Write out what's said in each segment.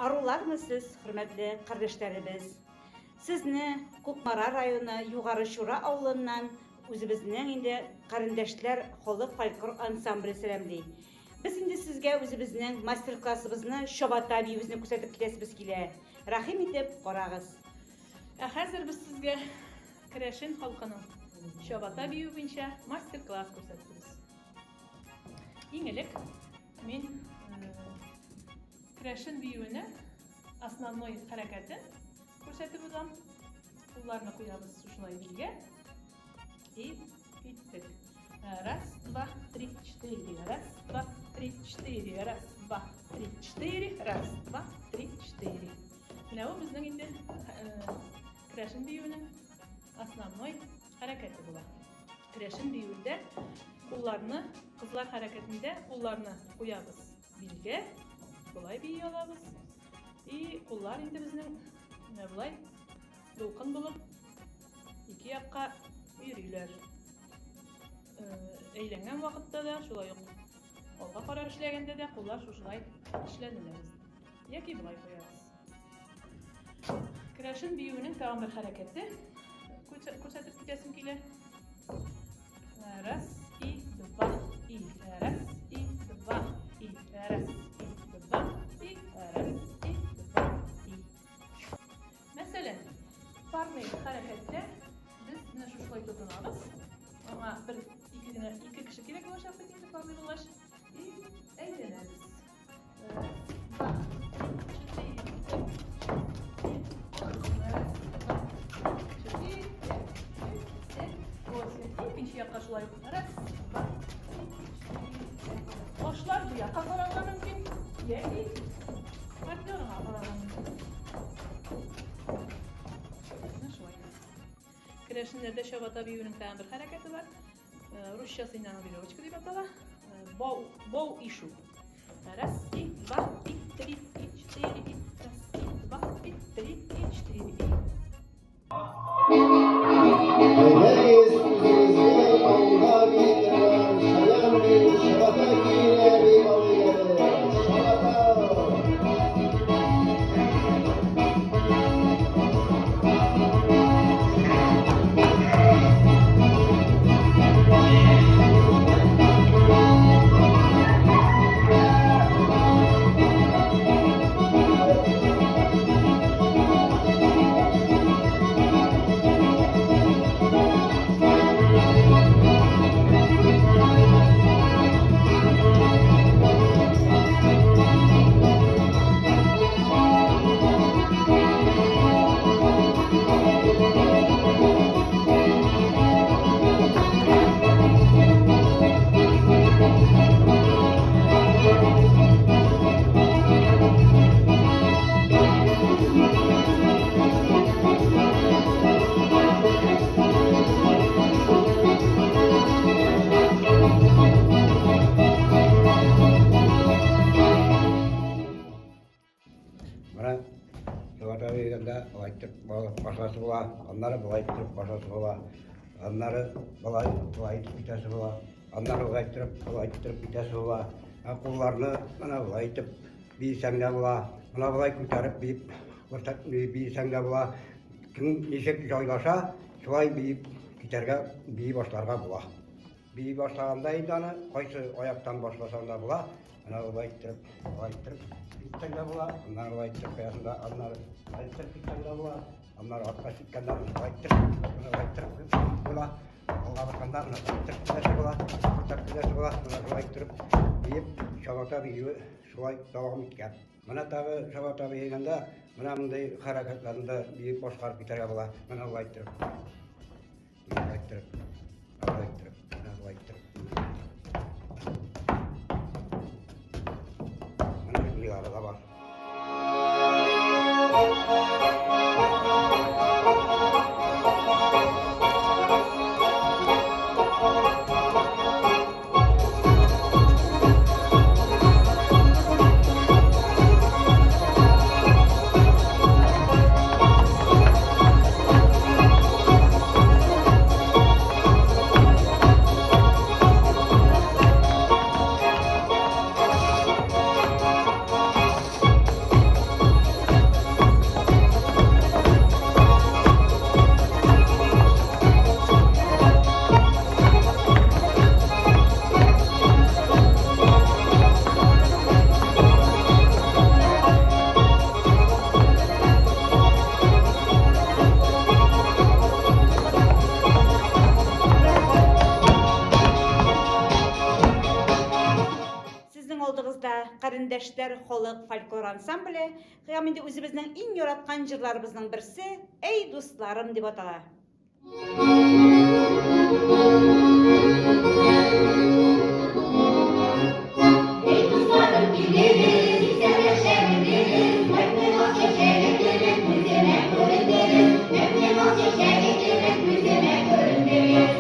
Арулармы сез, хөрмәтле кардәшләребез? Сезне Кукмара районы Югары Чура авылыннан үзебезнең инде Карендәшләр халык фольклор ансамбле сәламли. Без инде сезгә үзебезнең мастер-классыбызны чабата биюебезне күрсәтеп китәсебез килә. Рәхим итеп карагыз. Ә хәзер без сезгә керәшен халкының чабата бию буенча мастер-класс күрсәтәбез. Иң элек мин керәшен биюенең основной хәрәкәтен күрсәтеп узам. Кулларны куябыз шушылай билгә. И киттек. Раз, два, три, четыре. Раз, два, три, четыре. Раз, два, три, четыре. Раз, два, три, четыре. Менә бу безнең инде керәшен биюенең основной хәрәкәте була. Керәшен биюендә кулларны, кызлар хәрәкәтендә кулларны куябыз билгә, болай бии алабыз. И куллар инде безнең менә болай дулкын булып ике якка йөриләр. Әйләнгән вакытта да шулай ук алга карап эшләгәндә дә куллар шушылай эшләнелә безнең. Яки болай куябыз. Керәшен биюенең тагын бер хәрәкәте күрсәтеп китәсем килә. Раз и два и раз и два и раз и два и раз и два и. Мәсәлән, парный хәрәкәттә без менә шушылай тотынабыз. Аңа бер ике генә ике кеше кирәк булачак бит инде парный булгач. И әйләнәбез. Икенче якка шулай ук. Раз, два, три, четыре, пять. Башлар бу якка карарга мөмкин, яки партнерыңа карарга мөмкин. Менә шулай. Керәшеннәрдә чабата биюенең тагын бер хәрәкәте бар. Русчасы инде аның веревочка дип атала. Бау, бау ишу. Раз, и, два, и, три, и, четыре, и, раз, и, два, и, три, и, четыре, и. Әйдәгез, үзегезгә алга бии торган шаян бию, чабата көенә биеп алыйк әле. Чабата! Менә чабата биргәндә болай итеп башласы була, аннары болай итеп башласы була, аннары болай болай итеп китәсе була, аннары болай итеп болай итеп китәсе була. Ә кулларны менә болай итеп биесәң дә була, менә болай күтәреп биеп күрсәт биесәң дә була. Кем ничек җайлаша, шулай биеп китәргә, бии башларга була. Бии башлаганда инде аны кайсы аяктан башласаң да була. Менә болай иттереп, болай иттереп китсәң дә була. Аннары болай иттереп куясың да, аннары болай иттереп китсәң дә була. Аннары артка чиккәндә болай иттереп, менә болай иттереп була. Алга барганда менә болай иттереп китәсе була. Артка китәсе була. Менә шулай иттереп биеп, чабата биюе шулай дәвам иткән. Менә тагы чабата биегәндә менә мондый хәрәкәтләрне дә биеп башкарып китәргә була. Менә болай иттереп. Болай иттереп. Болай иттереп. Менә болай иттереп. Менә шундыйлары да бар. Яшьләр халык фольклор ансамбле һәм инде үзебезнең иң яраткан җырларыбызның берсе Әй дусларым дип атала. Эй, дусларым, килегез, исәнләшә белегез, Мәкнең ал чәчәге кебек күземә күрендегез, Мәкнең ал чәчәге кебек күземә күрендегез.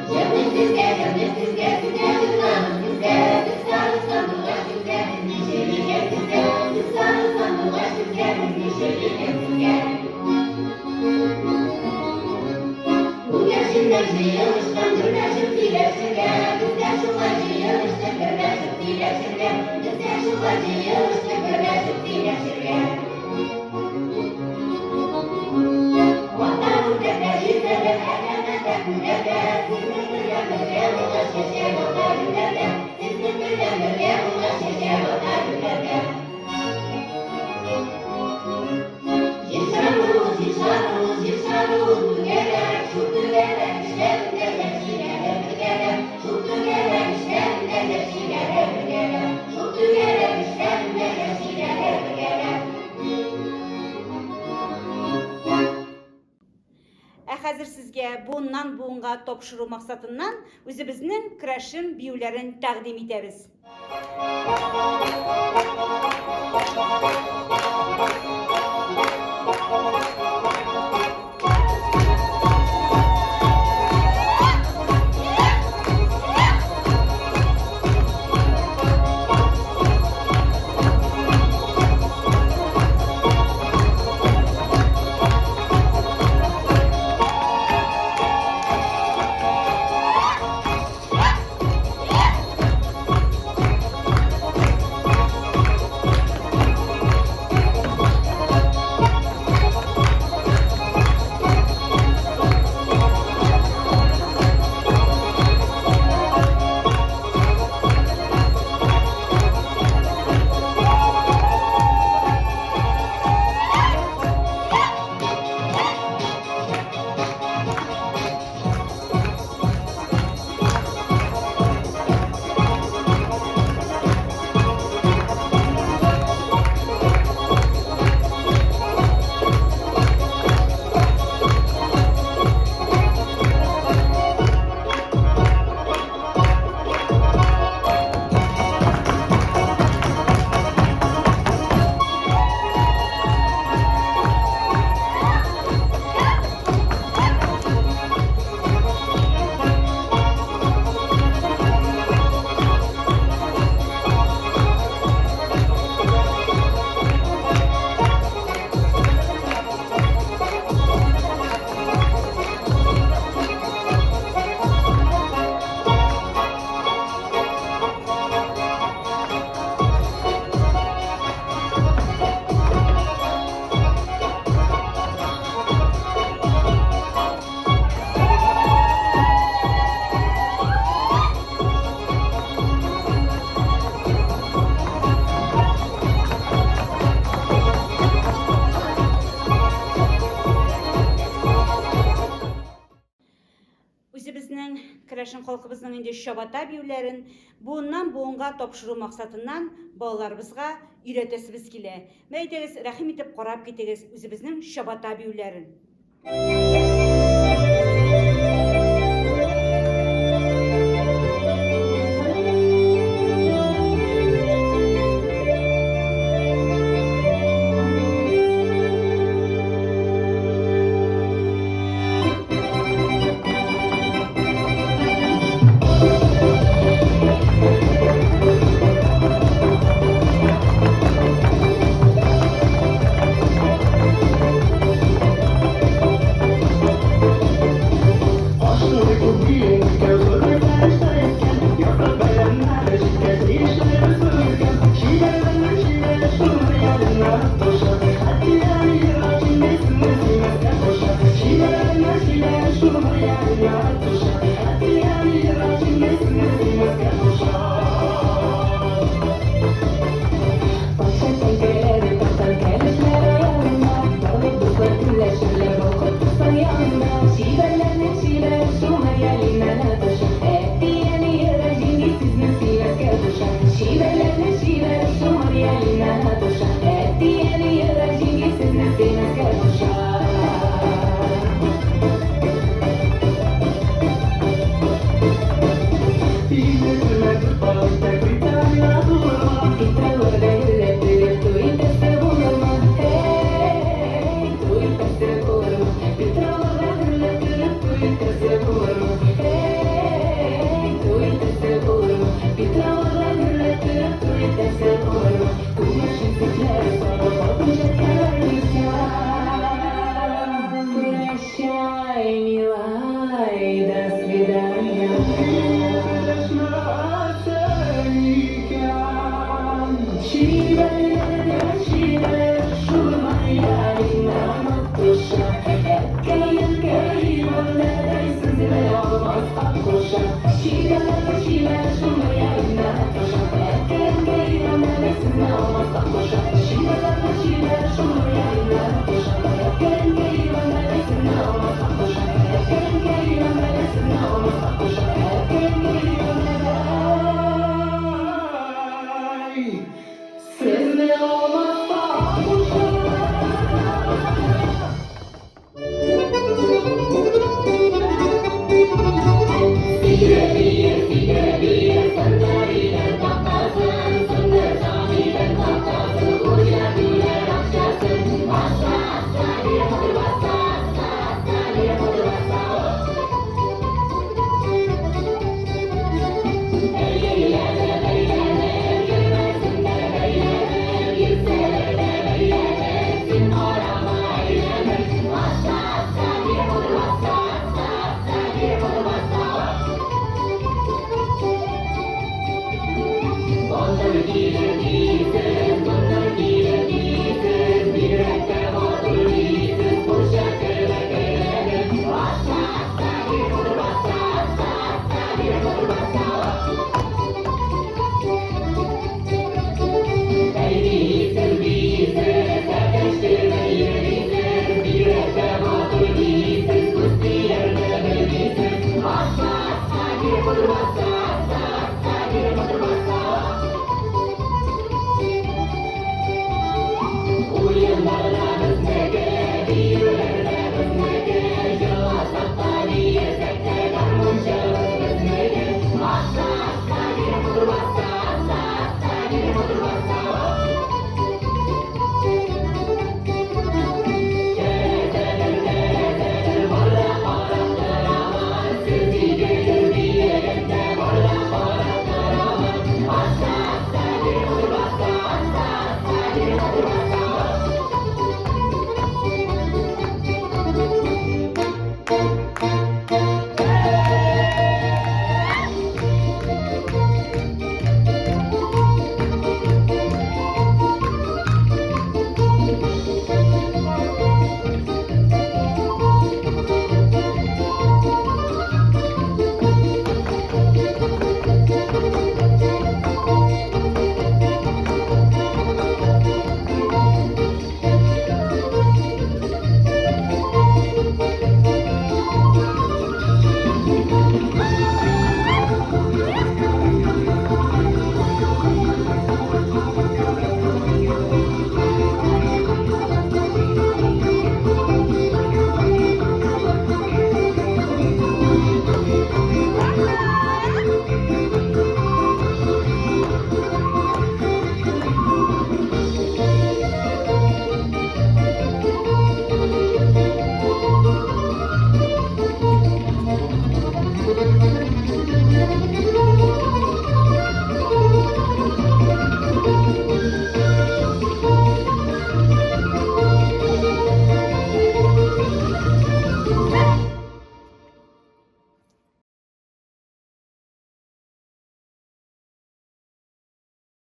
Җырның сезгә, җырның сезгә, сезгә уйнагыз сезгә, Сез сары сандугач сезгә, без ничек икән сезгә, Сез сары сандугач сезгә, без ничек икән сезгә. Күгәрченнәр җыелышкан гөрләшеп сөйләшергә, Без дә шулай җыелыштык гөрләшеп сөйләшергә, Без дә шулай җыелыштык гөрләшеп сөйләшергә. Ата үрдәкләр йөзәләр әрәмәдә, күлләрдә, Сезнең белән бергә булгач чәчәк ата гөлләрдә, Сезнең белән бергә булгач чәчәк ата гөлләрдә. Җир шары ул, җир шары ул, җир шары ул түгәрәк, Шул түгәрәк эчләрендә яшиләр бергәләп, Шул түгәрәк эчләрендә яшиләр бергәләп, Шул түгәрәк эчләрендә яшиләр бергәләп. Ә хәзер сезгә буыннан буынга тапшыру максатыннан үзебезнең керәшен биюләрен тәкъдим итәбез. Үзебезнең керәшен халкыбызның инде чабата биюләрен буыннан буынга тапшыру максатыннан балаларыбызга өйрәтәсебез килә. Менә әйдәгез, рәхим итеп карап китегез үзебезнең чабата биюләрен. Питрәүләрдә гөрләтеп туй итәсе булырмы? Эй, туй итәсе булырмы? Питрәүләрдә гөрләтеп туй итәсе булырмы? Эй, туй итәсе булырмы? Питрәүләрдә гөрләтеп туй итәсе булырмы? Күмер читекләр сарып алтын җәткәләр бирсә. Прощай, милай, до свидания. Чибәр, чибәр, шулмая куша. Әткәй, әнкәй, бәбәй, сүзне алмаска куша. Чибәр, чибәр, шулмая куша. Әткәй, әнкәй, бәбәй, сүзне алмаска куша. Чибәр, чибәр, шулмая куша. Әткәй, әнкәй, бәбәй, сүзне алмаска куша. Әткәй, әнкәй, бәбәй, сүзне алмаска куша. Әткәй, әнкәй, бәбәй, сүзне алмаска куша.